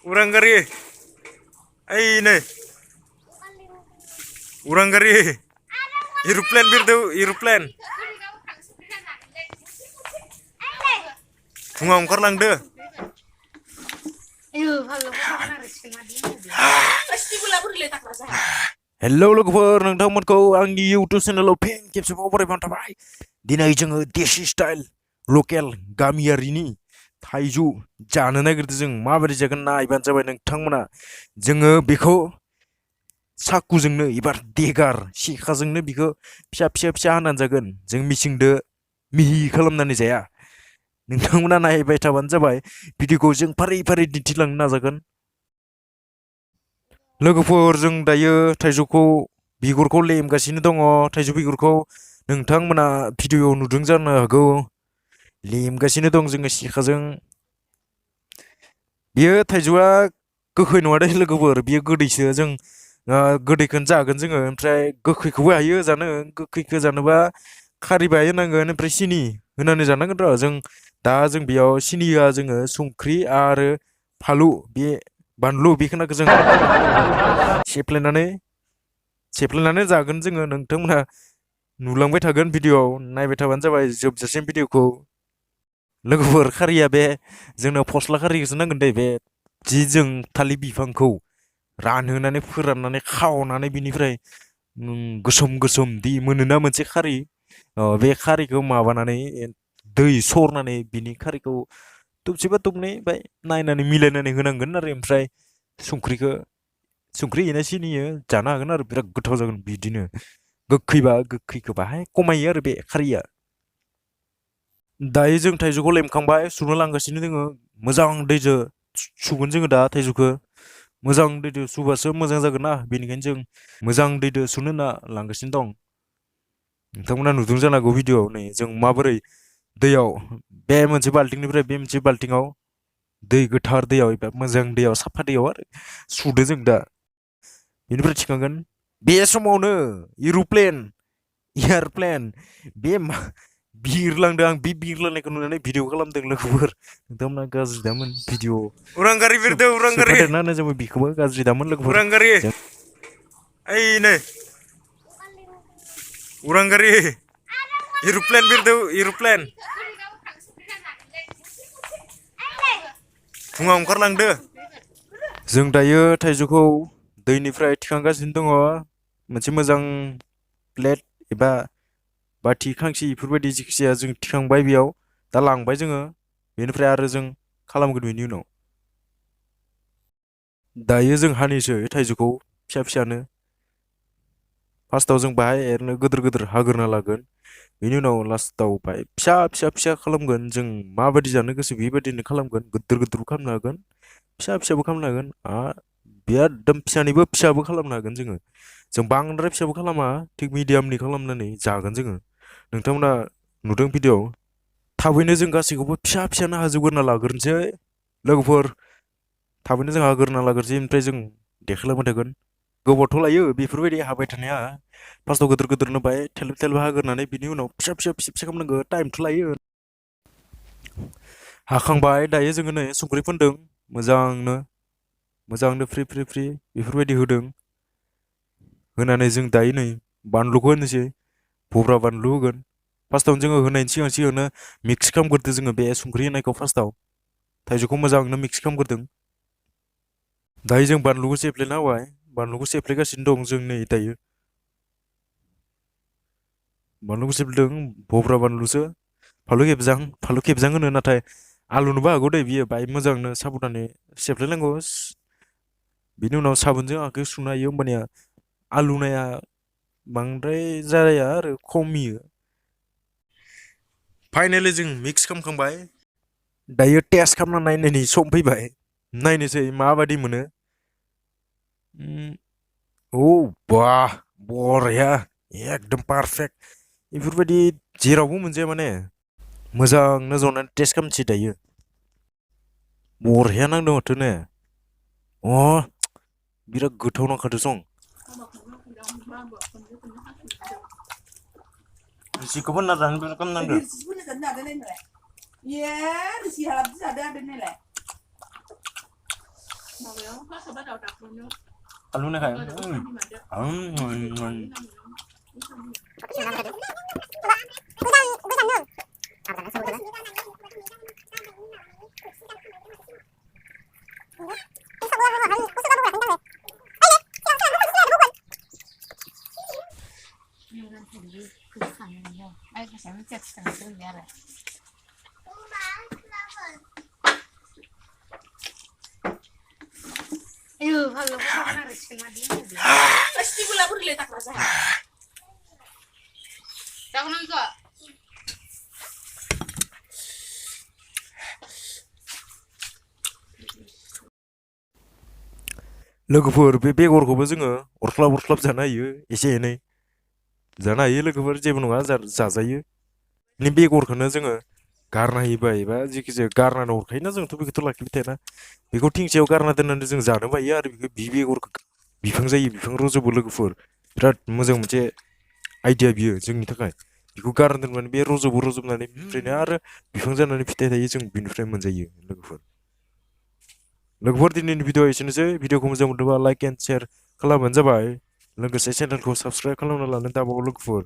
Urang gari. Ay ne. Urang gari. Aeroplane birdu aeroplane. Fungau ओंखारलांदो. Hello लोगोफोर नोंथांमोनखौ आंनि YouTube चेनेलाव फिन खेबसेबाव बरायबाय थाबाय। दिनै जोङो देसि स्टाइल लकेल गामियारिनि थाइजौ जानो नागिरदों। जों माबोरै जागोन नायबानो जाबाय नोंथांमोना। जोङो बेखौ साकुजोंनो एबा देगार सिखाजोंनो बेखौ फिसा फिसा फिसा हानानै जागोन। जों मिसिंदो मिहि खालामनानै जाया। नोंथांमोना नायबाय थाबानो जाबाय। भिडिअखौ जों फारि फारि दिन्थिलांनो नाजागोन। लोगोफोर जों दायो थाइजौखौ बिगुरखौ लेमगासिनो दङ। थाइजौ बिगुरखौ नोंथांमोना भिडिअआव नुदों जानो हागौ। लेमगासिनो दं जोङो सिखाजों। बियो थाइजौआ गोखै नङा दे लोगोफोर, बियो गोदैसो। जों गोदैखौनो जागोन जोङो। ओमफ्राय गोखैखौबो हायो जानो। गोखैखौ जानोबा खारै बाय होनांगोन, ओमफ्राय सिनि होनानै जानांगोन र'। जों बेयाव सिनि होआ, जोङो संख्रि आरो फालु बे बानलु बेखिनिखौ जों सेफ्लेनानै जागोन जोङो। नोंथांमोनहा नुलांबाय थागोन भिडिअआव, नायबाय थाबानो जाबाय जोबजासिम भिडिअखौ। लोगोफोर खारिया बे जोंनो फस्ला खारिखौसो नांगोन दे। बे जि जों थालिर बिफांखौ रानहोनानै फोराननानै खावनानै बिनिफ्राय गोसोम गोसोम दि मोनोना मोनसे खारि, बे खारिखौ माबानानै दै सरनानै बिनि खारिखौ थुबसिबा थुबनै बाय नायनानै मिलायनानै होनांगोन आरो। ओमफ्राय संख्रि होना सिनि जानो हागोन आरो। बिराद गोथाव जागोन बिदिनो। गोखैबा गोखैखौ बाहाय खमायो आरो बे खारिया। दायो जों थाइजौखौ लेमखांबाय, सुनो लांगासिनो दोङो। मोजां दैजों सुगोन जोङो दा थाइजौखौ। मोजां दैजों सुबासो मोजां जागोन ना, बेनिखायनो जों मोजां दैजों सुनो होनना लांगासिनो दं। नोंथांमोना नुदों जानांगौ भिडिअआव। नै जों माबोरै दैयाव बे मोनसे बाल्थिंनिफ्राय बे मोनसे बाल्थिङाव दै गोथार दैयाव एबा मोजां दैयाव साफा दैयाव आरो सुदो जों दा। बेनिफ्राय थिखांगोन। बे समावनो एयारप्लेन बे बिरलांदों। आं बे बिरलांनायखौ नुनानै भिडिअ खालामदों लोगोफोर। नोंथांमोना गाज्रि दामोन भिडिअ उरांगारि बिरदो उरांगारि सोफादेरना होनो जोंबो बिखौबो गाज्रि दामोन लोगोफोर। उरांगारि ओइ नै उरांगारि एर'प्लेन बिरदो एर'प्लेन फुङाव ओंखारलांदो। जों दायो थाइजौखौ दैनिफ्राय थिखांगासिनो दङ। मोनसे मोजां प्लेट एबा बाथि खांसि बेफोरबायदि जिखिजाया जों थिखांबाय बेयाव। दा लांबाय जोङो। बेनिफ्राय आरो जों खालामगोन बेनि उनाव। दायो जों हानोसै थाइजौखौ फिसा फिसानो। फार्स्टआव जों बाहाय एरैनो गिदिर गिदिर हाग्रोना लागोन। बेनि उनाव लास्टाव बाहाय फिसा फिसा फिसा खालामगोन। जों माबायदि जानो गोसो बेबायदिनो खालामगोन। गिदिर गिदिरबो खालामनो हागोन, फिसा फिसाबो खालामनो हागोन, एकदम फिसानिबो फिसाबो खालामनो हागोन जोङो। जों बांद्राय फिसाबो खालामा, थिग मिडियामनि खालामनानै जागोन जोङो। नोंथांमोना नुदों भिडिअआव। थाबैनो जों गासैखौबो फिसा फिसानो हाजोबग्रोना लाग्रोनोसै लोगोफोर। थाबैनो जों हाग्रोना लाग्रोनोसै, ओमफ्राय जों देखायलांबाय थागोन। गोबावथ' लायो बेफोरबायदि हाबाय थानाया। फार्स्टआव गिदिर गिदिरनो बाय थेलब थेलब हाग्रोनानै बिनि उनाव फिसा फिसा फिसा फिसा खालामनांगौ। टाइमथ' लायो। हाखांबाय दायो जोङो नै संख्रि फोनदों मोजांनो फ्रि फ्रि फ्रि बेफोरबायदि होदों। होनानै जों दायो नै बानलुखौ होनोसै। भब्रा बानलु होगोन। फार्स्टआवनो जोङो होनायनि सिगांनो मिक्स खालामग्रोदो जोङो बे संख्रि होनायखौ फार्स्टआव। थाइजौखौ मोजांनो मिक्स खालामग्रोदों। दायो जों बानलुखौ सेफ्लेना होबाय। बानलुखौ सेफ्लेगासिनो दं जों नै दायो। बानलुखौ सेफ्लेदों, भब्रा बानलुसो। फानलु खेबजां होनो, नाथाय आलुनोबो हागौ दे बियो। बाहाय मोजांनो साबधानै सेफ्लेनांगौ। बिनि उनाव साबोनजों आखाइखौ सुनो हायो, होमबानिया आलुनाया बांद्राय जाया आरो खमियो। फाइनेलि जों मिक्स खालामखांबाय। दायो टेस्ट खालामना नायनायनि सम फैबाय। नायनोसै माबायदि मोनो। औ बाह बरिया, एकदम पारफेक्ट। बेफोरबायदि जेरावबो मोनजाया माने। मोजांनो जनानै टेस्ट खालामनोसै दायो। बरिया नांदों माथो ने। बिराद गोथाव नांखादों सं। रिसिखौबो होनना जानो खालामनांगौ। Ăn luôn này khai. लोगोफोर बे बेगरखौबो जोङो अरख्लाब जानो हायो एसे एनै जानो हायो लोगोफोर जेबो नङा जाजायो नि बेगरखौनो जोङो गारना होयोबा एबा जेखिजाया गारनानै हरखायोना जोंथ' बेखौथ' लाखिबाय थायाना बेखौ थिंसेयाव गारना दोननानै जों जानोबो हायो आरो बेखौ बेगरखौ बिफां जायो बिफां रजोबो लोगोफोर बिराद मोजां मोनसे आइडिया बियो जोंनि थाखाय बेखौ गारना दोनबानो बे रजोबनानै बिनिफ्रायनो आरो बिफां जानानै फिथाइ थायो जों बिनिफ्राय मोनजायो लोगोफोर दिनैनि भिडिअआ एसेनोसै भिडिअखौ मोजां मोनदोंबा लाइक एन्ड शेयार खालामबानो जाबाय लोगोसे चेनेलखौ साबस्क्राइब खालामना लानो दाबावो लोगोफोर